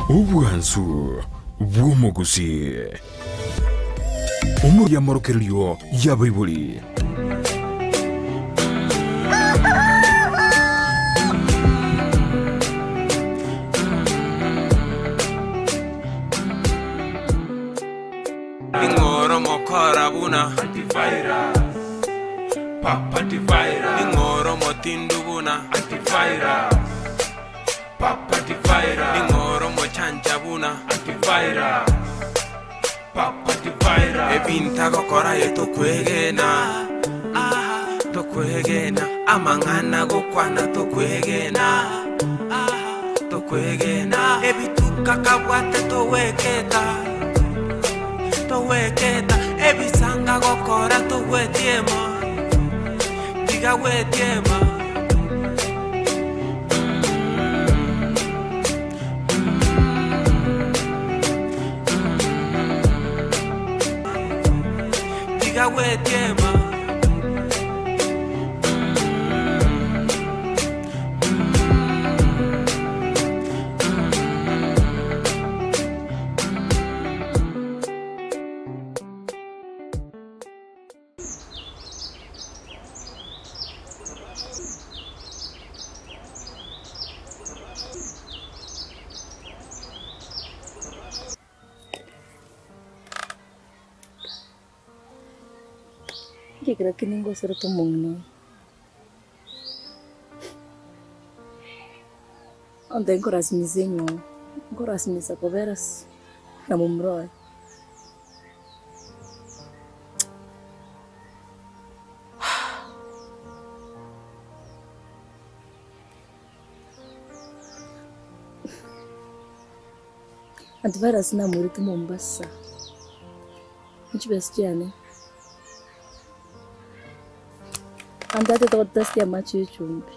Obwansu bw'omogusii. Omoriamorokererio y'abaibori. Ning'o oromokora buna Ning'o oromotindu buna Ning'o oromochancha buna Ebinto agokora aye tokwegena Tokwegena Amang'ana agokwana tokwegena Tokwegena Ebituko akabwate togweketa Togweketa Ebisango agokora togwetiema Tiga gwetiema. Tiga gwetiema. Ekero ki ningoserete omong'ina oyo? Onde nkorasimisa eng'o, nkorasimisa kobera ase na momura oye. Antivirus namoirete Mombasa, ne chibesa chiane, antatete gotestia amache ya echumbi.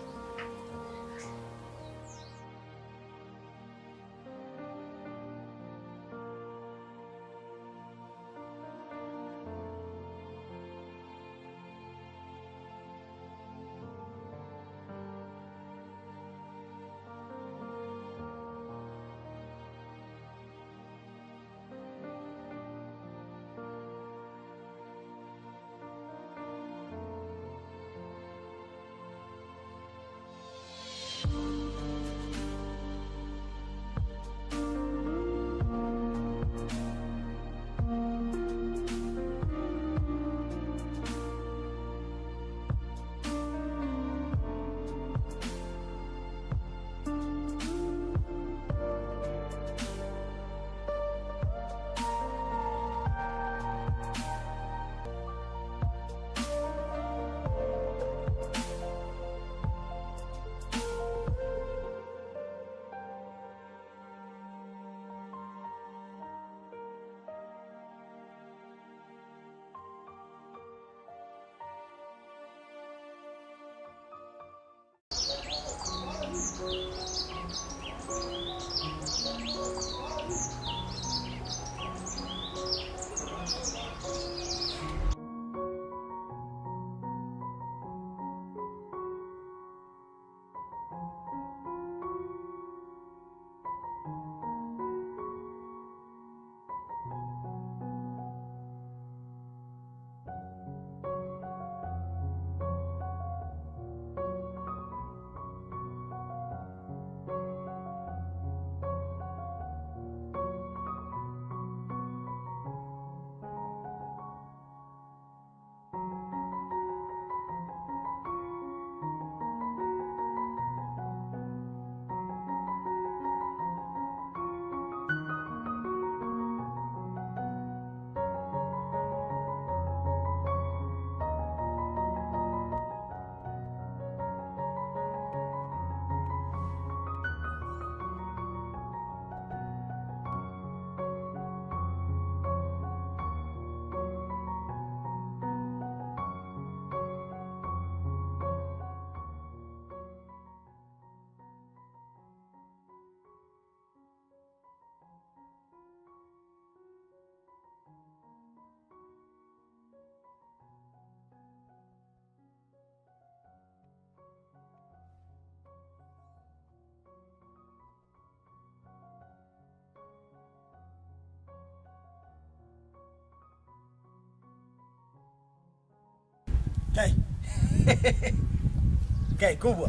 Kai kubwa.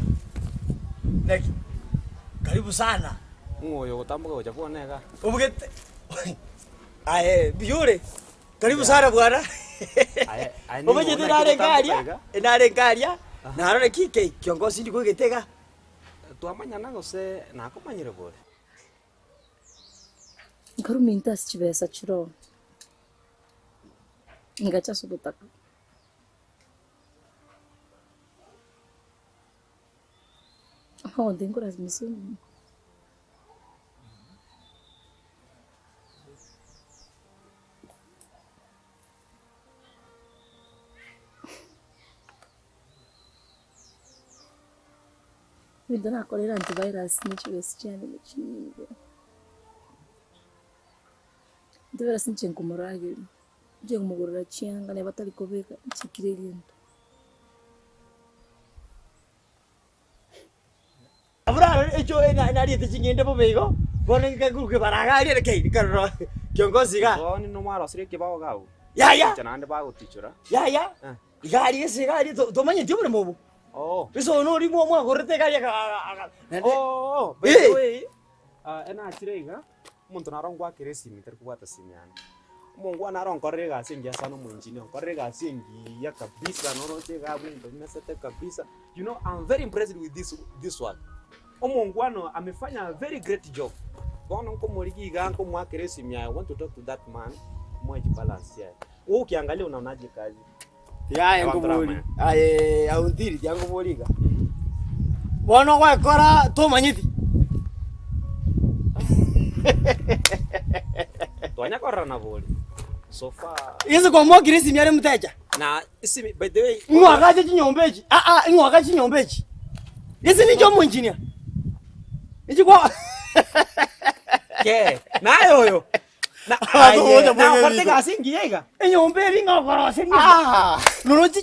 Naki. Karibu sana. Ng'o oyo ogotamboka gocha bwone iga? Obugete. Aye, mbuya ore? Karibu sana bwana. Aye, aye nigo Omanyete naki nare ogotamboka ngaria, iga? nare ngaria, narora ki kei kiongozi ndiko egete iga. Twamanyana gose nakomanyire bori? Nkaruminta ase chibesa chiroo, ngacha ase obotaka. Amagondo nkorasimisa omonto. Ebinto nakorire antivirus ne chibesa chiane ne chinyinge. Antivirus inche nkomorageria, inche nkomogorera chianga neba tari kobeka, inche kera egento. Abwo aroro echo nariete ching'ende bobe igo, bono nkaguruka ebaraga aria reke nkarora kiongozi iga. Bono nomwarosirie ekebao iga abwo? Yaya. Gocha naende bagotichora. Yaya, Eh. iga aria gese iga aria to- tomanyeti oboremo obo? Oo. Gese oyo noria mwa mwagorete iga aria aga aga naende. Oo, by the way, ah, enachire iga, omonto naro ngwakera esimi tari kobwata simu yane. Omongwana naro onkorere egasi engiya sana omoengineer, onkorere egasi engiya kabisa noroche iga abwo ebinto bimesete kabisa, you know I'm very impressed with this this work. Omongwana oyo amefanya a very great job. Bono nkomorigia iga nkomoakera esimi I want to talk to that man, moe chibalance chiaye. Wewe ukiangalia unaonaje kazi? Yaya Abanto nkobori, ramanya. aye auntiri tiga nkobori iga. Bono gwekora tomanyeti. Twanya kororana bori. So far Gese kwamwakire esimi are mteja. na esimi by the way Ing'o agache chinyomba echi? Ah ah, ing'o agache chinyomba echi? Gese ninche omoengineer. Inche kwa Ke, naye oyo. Na Abanto aye, gocha na bwega okorete ebinto. egasi engiya iga. Enyomba eri ng'a okoroseria. Ah, Noroche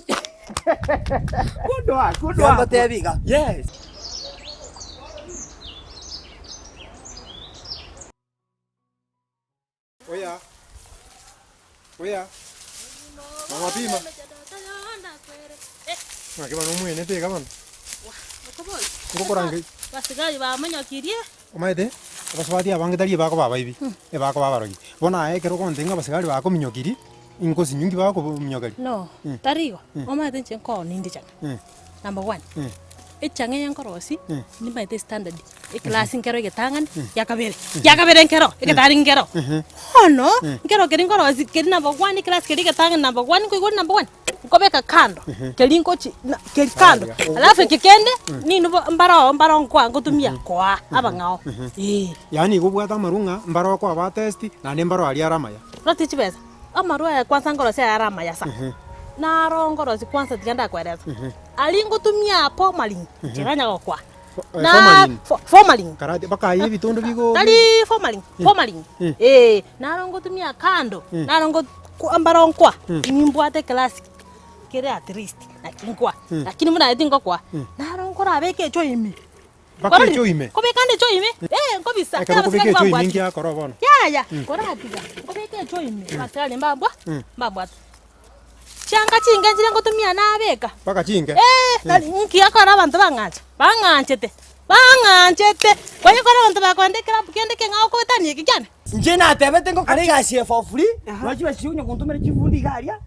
good work, good work. Ngotebi iga. Yes. Oya. Oya. Mama pima. Ng'aki bono omwenete iga bono. Ngokorangeria. Basigari bamonyokirie. Omanyete, abasubati abange tari ebakoba abaibi, ebakoba abarogi. Bono aye ekero ogontebia ng'a abasigari bakominyokirie, ingosinyu nki bakominyokeria? No, tari igo. Omanyete inche nkooni inde chang'a. Number one, echang'a eye nkorosia, nimanyete estandard, eclass nkero egetang'ani, ya kabere, ya kabere nkero, egetari nkero. Bono, nkero keria nkorosia keria number one, eclass keria egetang'ani number one, nkoigwa ore number one, nkobeka kando, keria ngochi na keria kando, alafu eke kende, ninwe bo mbaroo mbaro nkoa ngotumia koa abang'ao, eh. Yaani igo obwate amarwa ng'a mbaro okoa test, naende mbaro aria are amaya. Rotie chibesa. Amarwa aya kwanza nkorosia ayare amaya sa, naro nkorosia kwanza tiga ndakoeresa, aria ngotumia formalin, nchiranya gokwa. Na Formalin? formalin. Karate mpaka aye ebitondo bigo Tari formalin, formalin. Eh, naro ngotumia kando, naro ngo mbaro nkwa, nimbwate eclass kere at least, naki nkwa, lakini buna aye tingokwa, naro nkorabeke echo ime. Mpaka echo ime? Nkobeka ande echo ime, eh, nkobisa. Ekero okobeka echo ime inki akora bono? Yaya, nkoratiga, nkobeka echo ime, abasikari mbabwa, mbabwate. Chianga chinke nchire ngotumia nabeka. Mpaka chinke? Eh, tari nki akora abanto bang'ancha, bang'anchete, bang'anchete, konya kore abanto bakoenda ekilabu kende ekeng'ao okoetania eke kiane. Inche natebete ngokora egasi eye for free, nonya chibesa chia onya gontomera chifundi iga aria,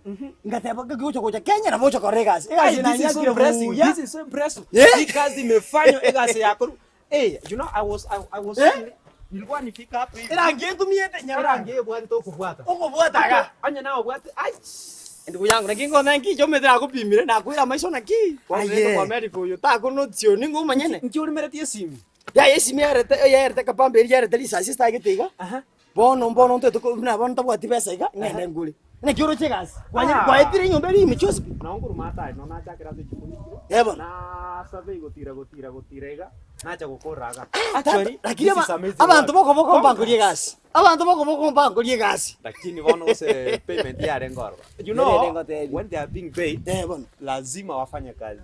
ngateba ngaki gocha gocha Kenya nabo gocha korora egasi. Egasi eye This is so nanyakire impressive. buya. This is so impressive. Eh? Hii kazi imefanywa egasi yako. Eh, you know I was I, I was Eh? saying, nilikuwa nifika hapa hivi. Erangi entumiete nyarora. Erangi ebwate okobwata. Okobwata iga. Onye nawe obwate ai. Ndugu yangu naki nkona nki inche omanyete nakopimire nakoira amaiso naki. Aye. Kwa America oyo takonotisie ning'o omonyene. Nki orimeretie esimi? Yaya esimi yarete yarete kabambe eria yarete risasi esitagete iga. Aha. Bono mbono ntoete ko buna bono ntabwati besa iga, ng'ende ngore. Naki oroche egasi? Kwanye Ah. kwaetire enyomba eria ime chionsi pi. Nabo nkorwa maate no nachakera ase chikumi kire. Eh bono. Na survey gotira gotira gotira iga nacha gokora iga. Tata, Actually, lakini this is aba- amazing abanto work. bokoboko mbankorie egasi. Abanto bokoboko mbankorie egasi. Lakini bono gose payment yarenge ororo. You know, Yarenge ngotebi. when they are being paid, Eh bono. lazima wafanye kazi.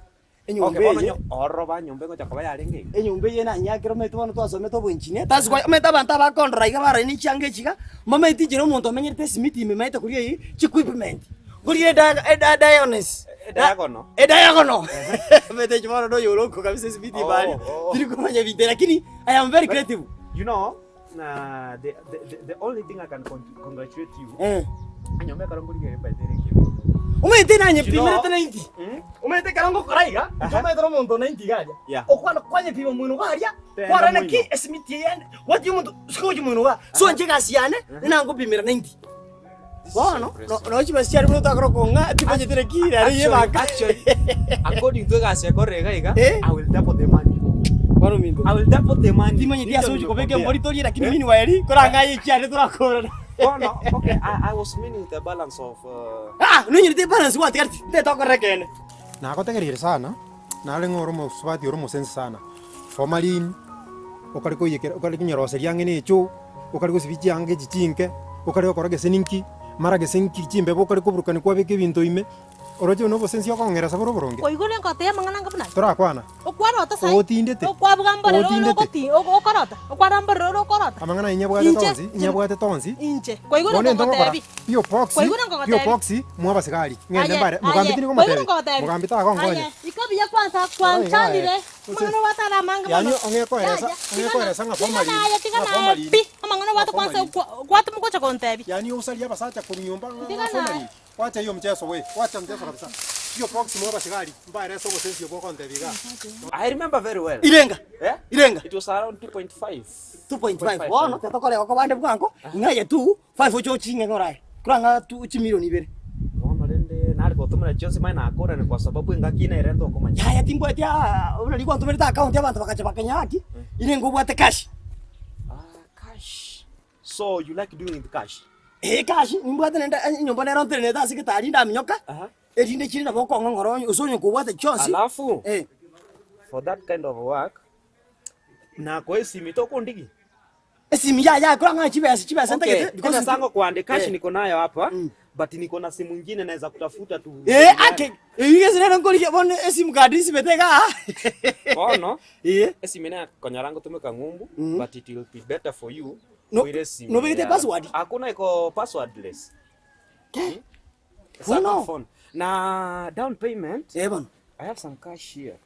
Enyomba Okay, bono eye. onye ororo ba nyomba egocha koba yarenge iga. Enyomba eye nanyakire omanyete bono twasomete oboengineer, that's why omanyete abanto abakondora iga barore ne chianga echi iga, mbamaeti inche na omonto omenyerete esimiti ime maete koria eywo chiequipment, nkoria eda eda dionyse. Diagonal. E diagonal. Omanyete inche bono noyo oroko kabisa esimiti Oh, bari. oh. Tiri komanya binto lakini I am very creative. You know, the, the, the, the only thing I can con congratulate you, Eh. anyombe ekero nkorigereria by the way kebe. Omanyete nanye You know- pimerete 90. Mm? Omanyete ekero ngokora iga, inche omanyete na omonto 90 iga aria. Yeah. Okwana kwanyepima moino iga aria, Tenda kwarora moino. naki esimiti eye yane, gwatia omonto sika gochia moino igaa. So inche egasi yane, nangopimera 90. Bono, no- nonya chibesa chiaria buna otakora kong'a, timanyete naki rero Actually, yebanga. actually, according to egasi ekorire iga iga, Eh? I will double the money. Bono ominto. I will double the money. Timanyeti ase ochi kobeka embori torie, lakini Eh? meanwhile, korang'aye echiane torakorana. Bono, okay, I, I was meaning the balance of uh, Ah, nonyerete ebalance gwatigareti, ntetokorera ekeene. Nagotegereire sana, nare ng'a ore omosubati ore omosensi sana, formalin, okare koiyekera okare konyeroseria ang'e na echoo, okare gosibia chianga echi chinke, okare gokora gese ninki, mara gese nki chimbeba okare koburukania kwabeka ebinto ime, oroche buna obosensi okong'eresa bore oboronge. Koigure ngotebia amang'ana anga buna aya? Torakwana. Okwarota sai? Otindete. Okwabuga mborere ore Otindete. ogoti okorota, okwara mborere ore okorota. Amang'ana aya nyabwate Inche, tonsi, nyabwate tonsi. Inche, kwaigure Bono into ngokora, nkogotebi. P.O. Box, Kwaigure P.O. nkogotebi. Box, mwa abasigari. Ng'ende Aye, mbare, aye, mogambi tindi kwaigure komotebi. nkogotebi. Mogambi tagonkonya. Aye, ika buya kwanza kwanchandire. Aye, Amang'ana obwate are amange Yaani mono. ong'e koeresa, Yaya, ong'e tigana, koeresa ng'a tigana formalin, aye, tigana ng'a aye formalin, pi. Amang'ana obwate ng'a kwanza formalin. kwa- gwatoma gocha kontebi. Yaani osarie abasacha korwa nyomba ng'a Tigana aye. formalin. Wacha hiyo mchezo we, wacha mchezo kabisa. P.O. Box mwa abasigari, mbaerese obosensi obwo ogontebia igaa. I remember very well. Irenga, Eh? irenga. It was around 2.5. 2.5 bono tetokora goko bande bwango ng'aye tu 5 oche oching'e ng'ora aye korang'a tu chimilioni ibere Bono rende nare gotomera chionsi manye nakorane kwa sababu engaki nere ntokomanya. yaya timbwati aa buna riria gwantomerete account abanto bagacha bakanya gaki ire ngobwate cash Ah, cash. So you like doing with cash? Ee cash nimbwate naende enyomba nero ntenenete ase egetari ndaminyoka Aha. erinde chire nabo okong'a ng'ora ase onye kobwate chionsi Alafu eh. for that kind of work nakoe esimi tokondigi. Esimi yaya korang'a chibesa chibesa Okay, ntagete because ena sango kwande cash Eh. niko nayo hapa Mm. but niko na simu ingine naweza kutafuta tu. Eh, ake eyio gese nere nkorigia bono esimu card nsibete igaa Bono eh esimi nayo konyora ngotumeka ng'umbu Mm. but it will be better for you No- kuire esimu nobegete ya- password? Hakuna iko passwordless. Ke? It's a good Bono. phone. Na down payment Eh bono I have some cash here.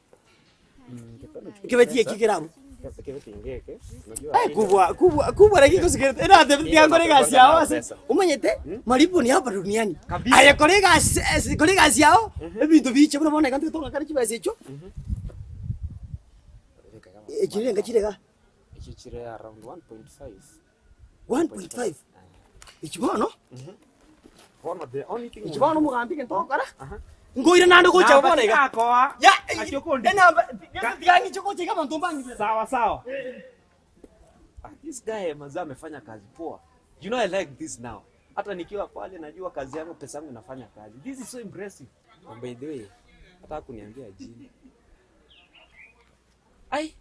Mm, ningependa uchukue Ekebeti pesa. eki kerabu Ekebeti ngeke. Unajua Eh, kubwa kubwa kubwa lakini kusikerete era ate tiangore egasi yao ase Pesa. omanyete malipo ni hapa duniani Kabisa. aye kore egasi ase kore egasi yao ebinto biche buna bono iga ntoke tong'akane chibesa echio echire enga chire igaa Echi chire around 1.5. 1.5 echi bono Bono the only thing echi bono omogambi egento ogokora nkoire naende gocha bono iga Akoa. Ya, Achio kondi. enamba tiga ng'iche gocha iga abanto mbang'ise Sawa sawa. Ah, this guy mazee amefanya kazi poa. You know I like this now. Hata nikiwa pale najua kazi yangu pesa yangu inafanya kazi. This is so impressive. And by the way, hata kuniambia jina. Ai.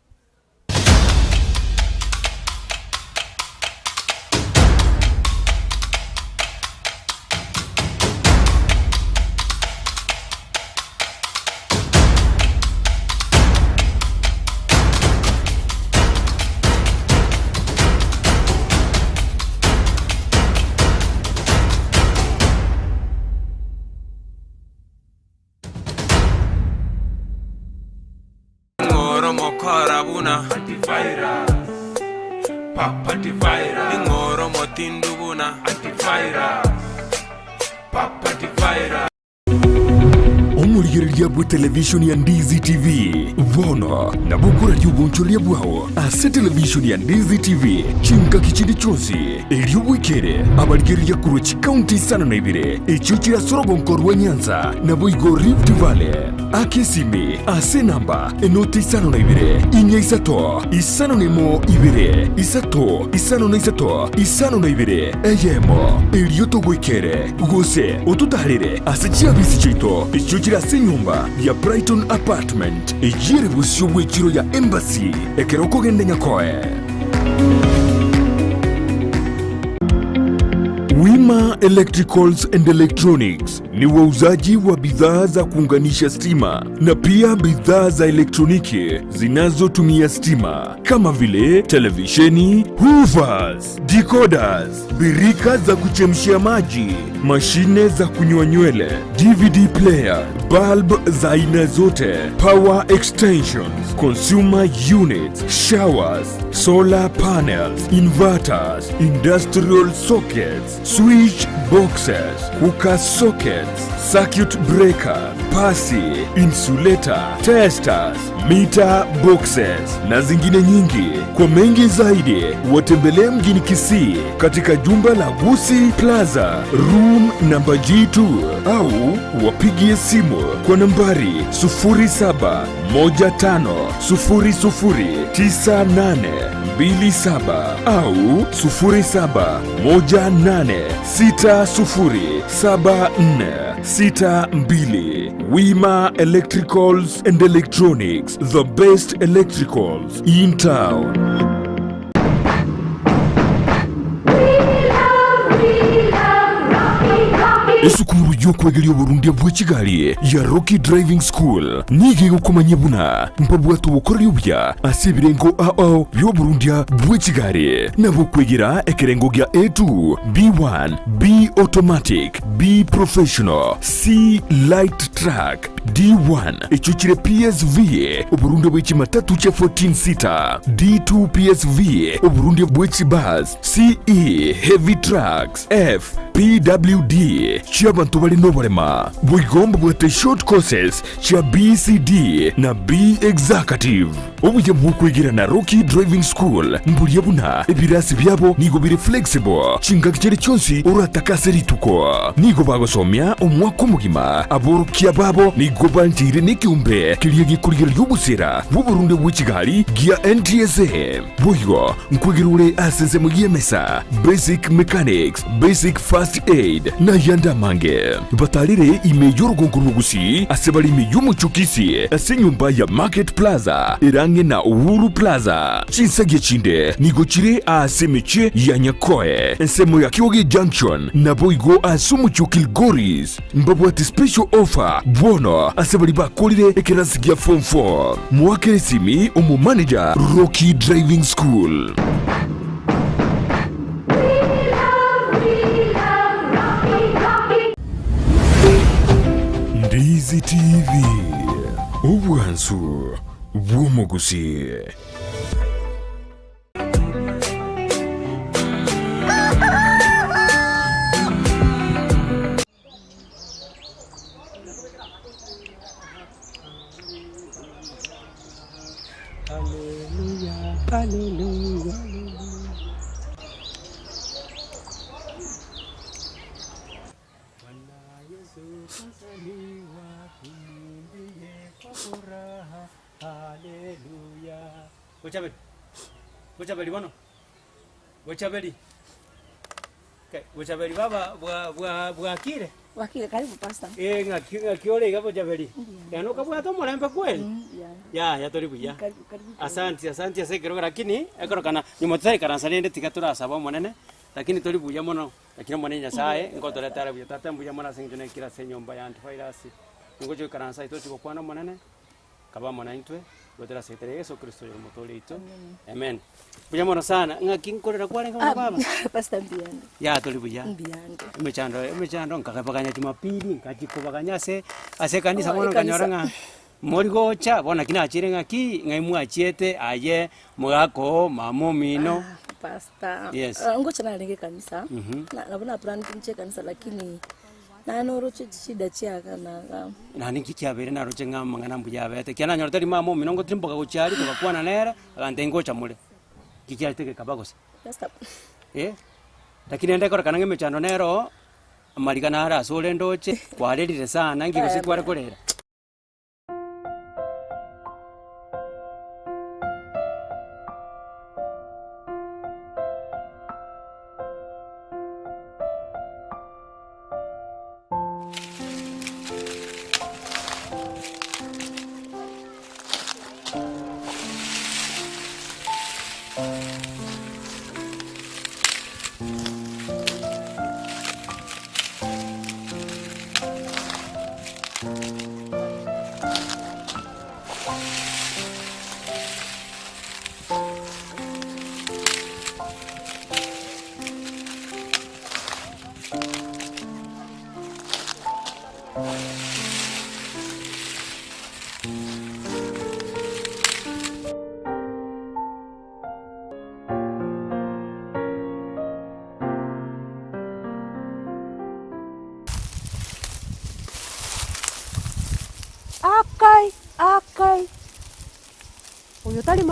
Ing'oro mokora buna Ing'oro motindu buna Omorigereria bwe televishoni ya Ndizi TV bono nabo okoraria obonchoreria bwao ase televishoni ya Ndizi TV chingaki chinde chionsi erio bwekere abarigereria korwa chikaunti isano na ibere echio chire ase orogonko rwa Nyanza naboigo Rift Valley. Aka esimi ase enamba enoti isano na ibere, inya isato, isano na emo ibere, isato, isano na isato, isano na ibere, eyemo, erio togoikere, gose ototarere ase chiabisi chiaito echio chire ase enyomba ya Brighton Apartment, eyio ere bosio bw'echiro ya Embassy, ekero okogenda Nyakoe. Wima. Electricals and Electronics ni wauzaji wa bidhaa za kuunganisha stima na pia bidhaa za elektroniki zinazotumia stima kama vile televisheni, hoovers, decoders, birika za kuchemshia maji, mashine za kunyoa nywele, DVD player, bulb za aina zote, power extensions, consumer units, showers, solar panels, inverters, industrial sockets, switch boxes, cooker sockets, circuit breaker, pasi, insulator, testers, meter boxes na zingine nyingi. Kwa mengi zaidi, watembelee mjini Kisii katika jumba la Gusi Plaza room namba G2 au wapigie simu kwa nambari 0715009827 au 0718607462. Wima Electricals and Electronics, the best electricals in town. Esukuru y'okwegeria oborundia bwe chigari ya Rocky Driving School nigo egokomanyia buna mbabwate obokoreri obuya ase ebirengo ao bi'oborundia bwe chigari, nabo okwegera ekerengo gia A2, B1, B Automatic, B Professional, C Light Truck, D1 echio chire PSV, oborundia bwe chimatatu chia 14 seater, D2 PSV, oborundia bwe chibus, CE Heavy Trucks, F PWD chi'abanto bare noborema, boigo mbabwate short courses chia BCD na B Executive. Obuya bw'okwegera na Rocky Driving School mburia buna ebirasi biabo nigo bire flexible chingaki chiria chionsi oratake ase rituko. Nigo bagosomia omwaka omogima, aborokia babo nigo bancheire nekeombe keria gekorigereria obosera bw'oborunde bwe chigari gia NTSA. Boigo nkwegera ore ase ensemo y'emesa, basic mechanics, basic first aid, na ayande amange. Batarire ime y'orogongo rwa Gusii ase bare ime y'omochie o Kisii ase enyomba ya Market Plaza ere ang'e na Uhuru Plaza. Chinsagia chinde nigo chire ase emechie ya Nyakoe, ensemo ya Kioge Junction, naboigo ase omochie o Kilgoris. Mbabwate special offer bono ase baria bakorire ekerasi gia form 4. Moakere esimi omomanager Rocky Driving School. Ndizi TV, obwansu bw'omogusii. Bochaberi, bochaberi bono, bochaberi, Kai, bochaberi baba bwa bwa bwakire? Bwakire, karibu pastor. Eh, ng'aki ng'aki ore iga bochaberi? Yaani okabwate omorembe kweli? Yaya tori buya. Karibu, karibu. Asanti, asanti ase ekerogo lakini ekorokana nyuma totaraikaransa rende tiga torasaba omonene, lakini tori buya mono, lakini omonene Nyasaye ngotorete are buya. Tata mbuya mono ase eng'encho naikire ase enyomba ya antivirus, ningocha goikaransa aye tochi gokwana omonene. Kaba amo naintwe, goetera ase erieta ria Yeso Kristo oyore Omotoori oito. Amen. Mbuya mono sana. Ng'aki nkorera kwarenge bono baba? Pastor mbuyande. Ya tori buya. Mbuyande. Emechando emechando nkakebaganya Jumapili nkachikobaganya ase ase ekanisa Oh, bono nkanyora ekanisa. ng'a mori gocha bono naki nachire ng'aki ng'ai mwachiete aye mogaka oo mama omino. Ah, Pastor. Yes. Ah, ngocha narenge ekanisa. Na nabo na plan nche ekanisa lakini Naye noroche chishida chiaga naga. Naende inki kiabeire naroche ng'a amang'ana mbuya abete, ekiagera nanyora tari mama omino ngotirimboka gochia aria togakwana nere, agantebia ngocha more. Inki kiarete gekaba gose? Pastor. Eh, lakini rende ekorekana ng'a emechando nere oo, amariga naro ase ore ndoche, kwarerire sana, inki gose kware korera?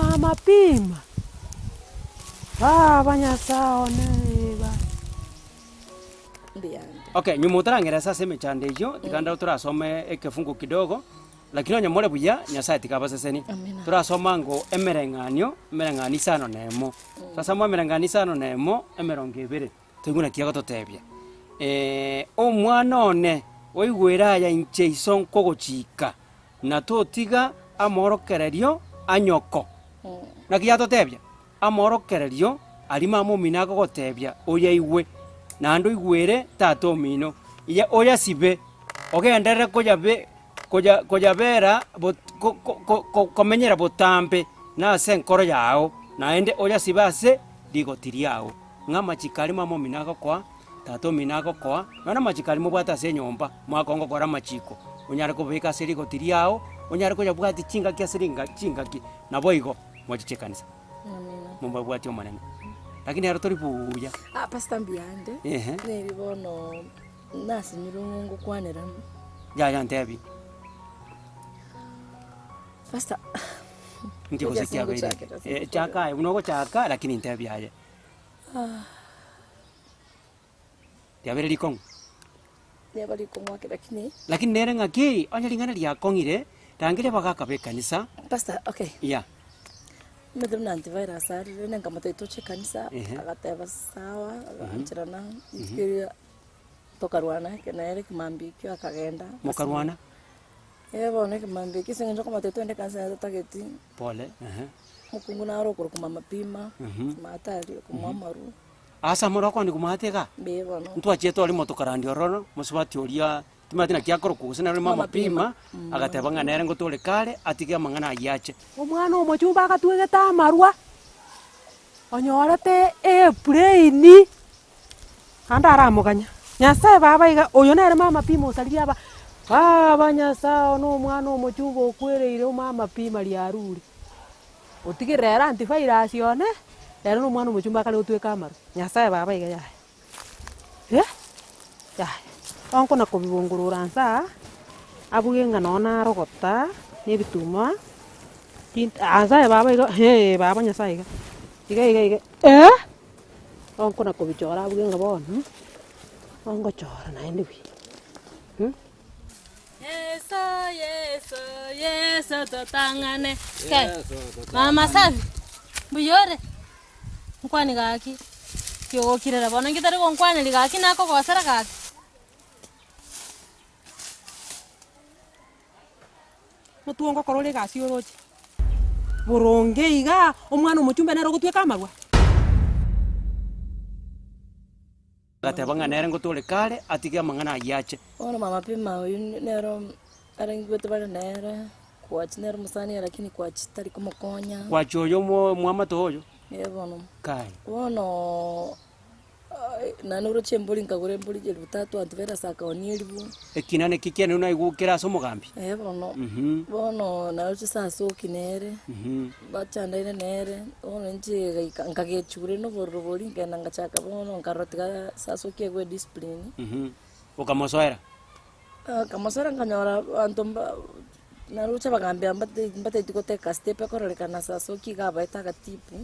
Mama pima, Baba Nyasae one ee. Mbuyande. Okay, nyuma otarang'eresa ase emechando eyio, tiga ndao torasome ekefungu kidogo, lakini onye more buya, Nyasaye tiga abasesenie. Amina. Torasoma ngo emereng'anio, emereng'anio isano na emo. Twasoma emereng'anio isano na emo, emerongo ebere, toigwe naki egototebia. Omwana one, oigwere aya inche iso nkogochika, na totiga amorokererio a nyoko. Naki yatotebia? Amorokererio aria mama omino agogotebia oyaigwe, naende oigwere tata omino, iye oyasibe, ogenderere koyabe koya koyabera bot ko ko ko komenyera botambe na ase enkoro yao, naende oyasibe ase rigoti riao. Ng'a amachiko aria mama omino agokoa, tata omino agokoa, nonya na amachiko aria mobwate ase enyomba, mwakonga gokora amachiko, onyare kobeka ase rigoti riao, onyare koyabwatia chingaki ase ringa chingaki, naboigo. Mochiche ekanisa, mobabwatie Omonene. Lakini ero tori buya. Ah, pastor mbuyande. Ehe. Neri bono nasinyirwe ng'o ngokwanera. Yaya ntebi. Pastor. Nki gose kiabeire? Eh, chaka aye buna ogochaka lakini ntebi aye. Riabeire rikong'u? Riaba rikong'u ake lakini. Lakini nere ng'aki, onye ring'ana riakong'ire, rangeria abagaaka b'ekanisa. Pastor, okay. Yeah. Omanyete buna antivirus arire, rende nkamotebia toche ekanisa, Ehe. agateba sawa, agaancherana, rituko erio tokarwana eke nere ekemambia ekio akagenda. Mokarwana? Eh bono ekemambia ekio ase eng'encho nkomotebia togende ekanisa nere tatageti. Pole, ehe. Omokungu naro okorokwa mama pima, maate aria okomoa amarwa. Ase amoro akondi komaate iga, Mbuya bono. ntwachiete ore motokarandia ororo, mosubati oria timanyeti naki akorokwa gose nere mama pima, agateba ng'a nere ngotore kare atige amang'ana ayio ache. Omwana omochumba agatwegete amarwa, onyorete ebrain, naende aramoganya, Nyasaye baba iga, oyo nere mama pima osaririe aba, baba Nyasaye one omwana omochumba okwereire omama pima riarure. Otigere ere antivirus one, ere na omwana omochumba akare gotweka amarwa, Nyasaye baba iga yaya, eh, yaya. Bono nkona kobibongorora nsa aa, abuge ng'a nonye narogota, na ebituma, tint Nyasaye baba iga hee baba Nyasaye iga, iga iga iga eh, bono nkona kobichora abuge ng'a bono, bono ngochora naende buya. Yeso, Yeso, Yeso totang'ane. Ke, Mama Safi, mbuya ore? Nkwani gaki, kiogokirera bono inki tari gonkwaneria gaki nakogosera gaki. Motwe ngokora ore egasi oroche boronge igaa, omwana omochumbe nere ogotweka amarwa. Agateba ng'a nere ngotore kare atige amang'ana ayio ache. Bono mama pima oyio nero arengigwete bare nere, kwachi nere omosani lakini kwachi tari komokonya. Kwachi oyo omo omwamate oyo. Eh bono. Kai. Bono naende oroche embori nkagora embori elfu tatu antivirus akaonia elifu. Ekina neki kiane naigwa kere ase omogambi. Eh bono, bono naroche sasoki nere. Bachandaine nere, bono inche gaika nkagechura na obororo boria nkagenda ngachaka bono nkarora tiga sasoki egwe ediscipline. Okamosoera? Nkamosoera nkanyora abanto mba naroche abagambi aba mbate mbateti gotake a step ekororekana sasoki iga abaete agatipu.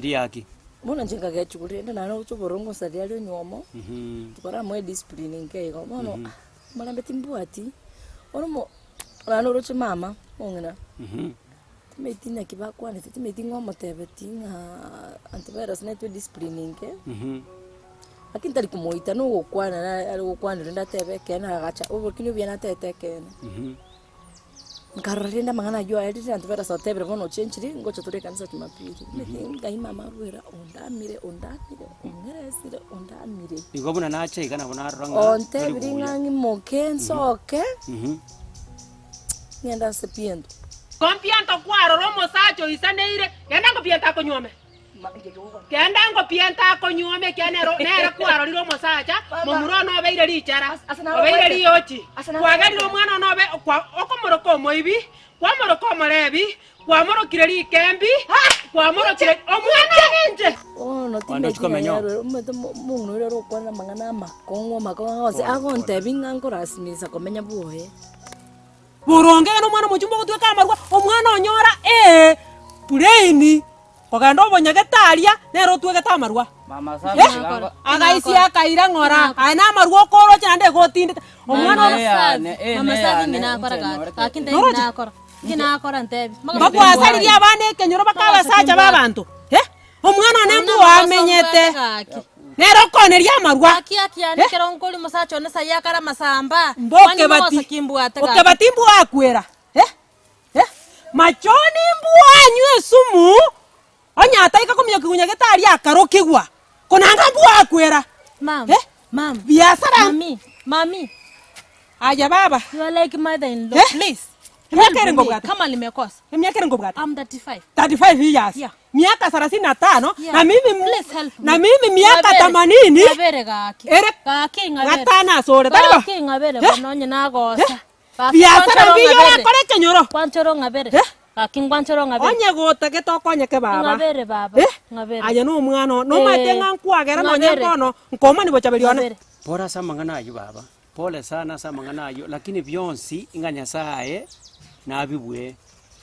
Riaki. Bono inche nkagechura rende naroche obororo ngosaria aria onywomo, tikoramoa ediscipline nke igo. Bono omorembe timbwati, bono omo naende oroche mama, omong'ina. Timanyeti naki bakwanete, timanyeti ng'a omotebetie ng'a antivirus naetwe discipline enke, lakini tari komoita na ogokwana nare are gokwana rende atebe ekeene agacha obokima obuya natebete ekeene. Nkarora rende amang'ana aywo aerire antivirus otebire bono ochenchiri ngocha tore ekanisa jumapili, timanyeti ngai mama arwera ondamire ondamire ong'eresire ondamire. Igo buna nacha iga nabo narora ng'a tori Ontebirie buya. ng'a ng'imoke nsoke. Ng'ende ase piento. Kompianto kwarora omosacha oisaneire, genda ngopianto akonyuome. Genda ngopianto akonyuome ekiagera nere nere kwarorire omosacha, momura one obeire richara, obeire riochi. Kwagerire omwana one obe kwa okomoroka omoibi, kwamoroka omorebi, kwamorokire rikembi, kwamorokire omwana one inche. Bono Kwande ochia komenya oo. timanyeti omanyete omong'ina oria ore gokwana amang'ana amakong'u amakong'u onsi agontebia ng'a nkorasimisa komenya bwoye. Boronge iga nomwana omochumba ogotweka amarwa, omwana onyora ee. Plain, kogenda obonyagete aria, nere otwegete amarwa. Mama Eh? Safi tiga Agaisia akaira ng'ora, aye na amarwa okoroche naende igo otindete. Omwana Mama oro Safi, Mama Safi inki nakora gaki? Gaki ntebi Noroche? nakora. Inki nakora ntebi. Mbagwasaririe abana ekenyoro baka abasacha ba abanto. Eh? Omwana one mbua amenyete, nere okoneria amarwa. Gaki akiane ekero nkori omosacha one sayi akare amasamba. Mbokebati, okebati mbua akwera. Eh? Eh? Machoni mbua anywe esumu, onye ataika kominyoka kigunya aria akarokigwa, konanga mbua akwera. Mama, Eh? mama. Biasara. Mami, mami. Aye baba. You are like mother-in-law. Eh? Please. Emiaka Help ere me. ngobwate? Kama nimekosa. Emiaka ere ngobwate? I'm 35. 35 years. Yeah. Miaka thelathini na tano Yeah. na mimi Please help me. na mimi miaka Ng'abere. themanini Ng'abere gaki. Ere Gaki ng'abere. gatano asore tari bo? Gaki ng'abere Eh? bono onye nagosa. Gaki Biasara kwanchora mbiyo ng'abere. orakore ekenyoro. Kwanchora ng'abere. Gaki ngwanchora ng'abere. Onye gotagete okonyeke baba. Ng'abere baba. Eh? Ng'abere. Aye na omwana oo nomaete Eh. ng'a nkwagera nonye Ng'abere. mbono nkomani bochaberi one. Ng'abere. Pore ase amang'ana ayio baba, pole sana ase amang'ana ayio, lakini bionsi ng'a Nyasaye nabibue.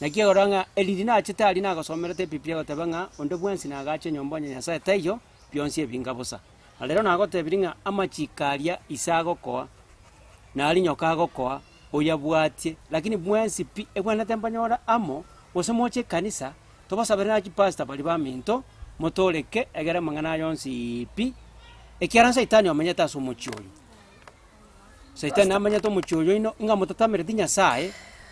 Naki ekero ng'a eriri nachete aria nagosomerete ebibilia egoteba ng'a onde bwensi nagache enyomba onye Nyasaye taiyo, bionsi ebinga bosa. Na rero nagotebirie ng'a amachiko aria ise agokoa, na aria nyoka agokoa, oyabwatie, lakini bwensi pi, ebwenerete mbanyore amo, gose moche ekanisa, tobasabere na chipastor baria baminto, motoreke egere amang'ana aya onsi pi, ekiagera saitani omenyete ase omochie oyo. Saitani namanyete omochie oyo oino, ng'a motatamereti Nyasaye,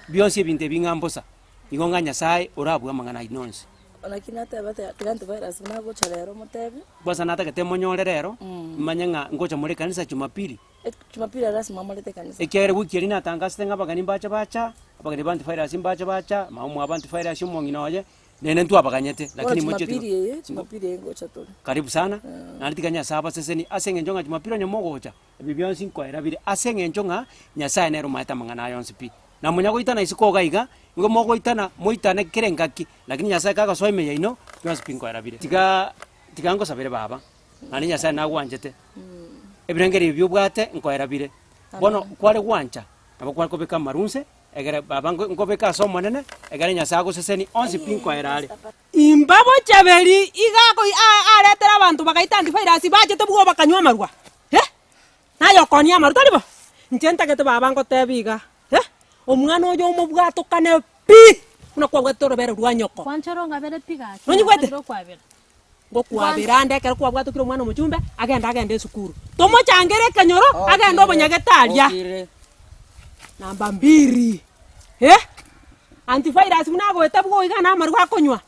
bionsi ebinto ebi ng'a mbosa, igo ng'a Nyasaye orabue amang'ana aino onsi. Naki natebete tiga antivirus buna agocha rero motebie. Kwanza natagete monyore rero, manye ng'a ngocha more ekanisa jumapili. Jumapili lasima morete ekanisa. Ekiagera ewiki eria natangasete ng'a abageni mbache bacha, abageni ba antivirus mbache bacha, mama omwabo antivirus omong'ina oye, nere ntwabaganyete, Bono lakini mochie Jumapili eye, Jumapili eye ngocha tore. Karibu sana, naende tiga Nyasaye abasesenie ase eng'encho ng'a Jumapili onye mogocha, ebi bionsi nkoera bire ase eng'encho ng'a Nyasaye nere omaete amang'ana aya onsi pi. Na monya goitana isiko iga iga, nigo mogoitana moitane kera engaki, lakini Nyasaye kagosoa ime yaino, bionsi pi nkoera bire. Tiga tiga nkosabere baba, naende Nyasaye nagwanchete, ebirengererio ebi obwate nkoera bire. Bono kware gwancha, nabo kware kobeka amarunse, egere baba nko nkobeka ase Omonene, egere Nyasaye agosesenie onsi pi nkoera are. Imbabochaberi iga akoi a- aretera abanto bagaita antivirus bachete bwoba bakanywa amarwa, eh, naye okonia amarwa tari bo? Inche ntagete baba ngotebi iga, eh, omwana oyo omobwatokane pi, buna kwabwatete orobere rwa nyoko. Kwanchora ong'abere pi gaki, Nonyigwete? nasabire okwabera. Ngokwabera ande ekero kwabwatokire omwana omochumbe, agende agende esukuru. Tomochangere ekenyoro, agende obonyagete aria. Namba mbiri, eh, antivirus buna agoeta bwogo iga na amarwa akonywa,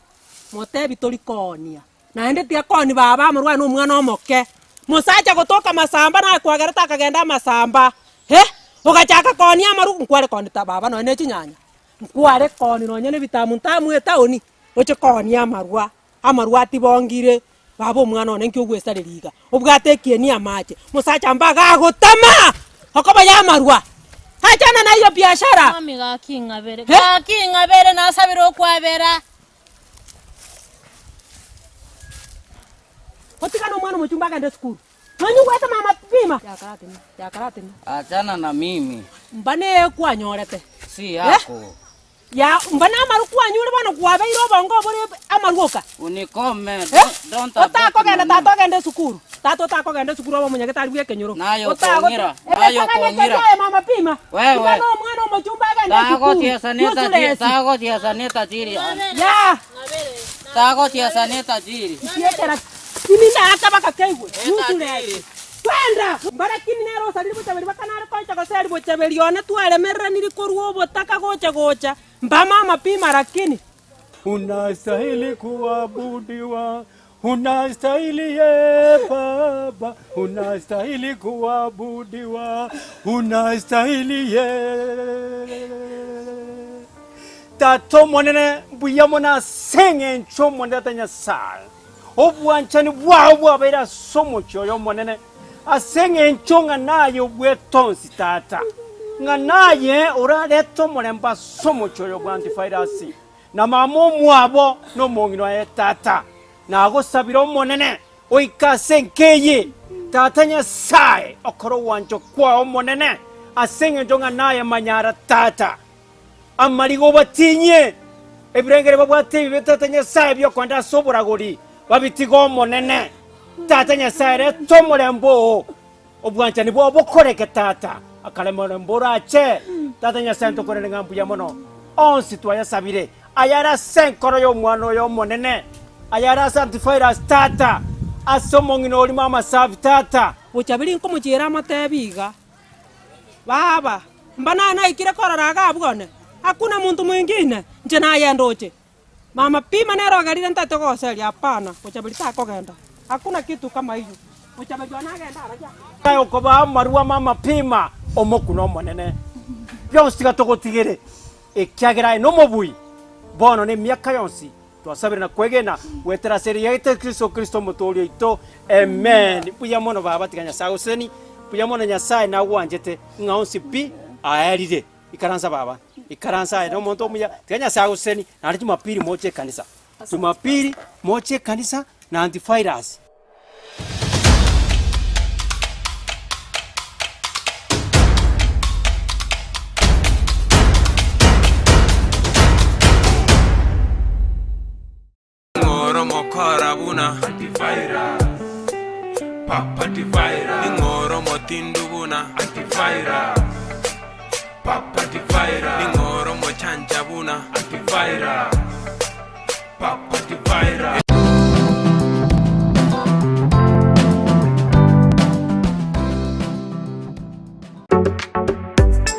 motebi tori koonia. Naende tiga koonia baba amarwa aye na omwana omoke. Mosacha gotoka masamba naye kwagerete akagenda amasamba, eh, ogachaka koonia amarwa, nkware koonia ta baba nonye na chinyanya, nkware koonia nonye na ebitamu ntamu etaoni, oche koonia amarwa. Amarwa atibongire, baba omwana one nki ogwesareria iga? Obwate ekieni amache, mosacha mbaga agotama! Okoba ya amarwa. Achana na iyo biashara. Mami gaki ng'abere, Eh? gaki ng'abere nasabire okwabera. Otigane omwana omochumba agende esukuru. Nonyigwete mama pima. Achana na mimi. Mba neye kwanyorete. Si yako. Ya, mba namarwa kwanyure bono kwabeire obongo obore amarwa oka. Unikome, Eh? don't, don't abort Otakogenda mama. tata ogende esukuru. Tata otakogenda esukuru obe omonyagetari bw'ekenyoro. Naye Otagote- okong'ira, naye Egesagane okong'ira. keria mama pima. Wewe. Tiga na omwana omochumba agende esukuru. Tagotiesa ni tajiri, Useless. tagotiesa ni tajiri. Ya. Tagotiesa ni tajiri. Tiekera kini ndaka bakakeigwe. Useless. Twenda! Mbarakini nere osarire bochaberi bakanare kocha goseri bochaberi one twaremereraniri korwa obotaka gocha gocha mbame amapima rakini. Unastahili kuabudiwa, unastahili ye Baba, unastahili kuabudiwa, unastahili ye Tata Omonene, mbuya mono ase eng'encho Omonene Tata Nyasae. Obwanchani bwao bwabeire ase omochie oyo Omonene, ase eng'encho ng'a naye obuete onsi, Tata, ng'a naye orarete omorembe ase omochie oyo bwa Antifairasi, na mama omwabo na omong'ina oye, Tata. Nagosabire Omonene, oike ase enka eye, Tata Nyasae, okore ogwancha kwao Omonene, ase eng'encho ng'a naye manyara, Tata. Amariga obatinyie. Ebirengeri babwate ebibe Tata Nyasae bi'okoenda ase oboragori, babitige Omonene. Tata Nyasae, reta omorembe oo, obwanchani bwao bokoreke Tata, akare morembe orache. Tata Nyasae ntokorere ng'a mbuya mono, onsi twayasabire, ayare ase enkoro y'omwana oyo Omonene, ayare ase Antivirus Tata, ase omong'ina oria Mama Safi Tata. Bochaberi nkomochiera amotebi iga, Baba, mba naye naikire korora iga abwo one, hakuna monto mwingine, inche naye ndoche. Mama pima nere ogerire ntete goseria, hapana, Bochaberi takogenda, hakuna kitu kama hiyo, Bochaberi one agende araria. Nyasae okobaa amarwa m'amapima, omokuna omonene, bionsi tiga togotigere, ekiagera aye nomobui, bono na emiaka yonsi. Twasabire na kwegena goetera ase erieta Kristo Kristo Omotooria oito. Amen. Mbuya mono baba, tiga Nyasae agosesenie. Mbuya mono Nyasae nagwanchete ng'a onsi pi aerire. Ikaransa baba, ikaransa aye nomonto omuya, tiga Nyasae agosesenie naende Jumapili moche ekanisa. Jumapili moche ekanisa na antivirus. Ning'oro mokora buna Antivirus Papa Antivirus Ning'oro motindu buna Antivirus Papa Antivirus Ning'oro mochancha buna Antivirus Papa Antivirus.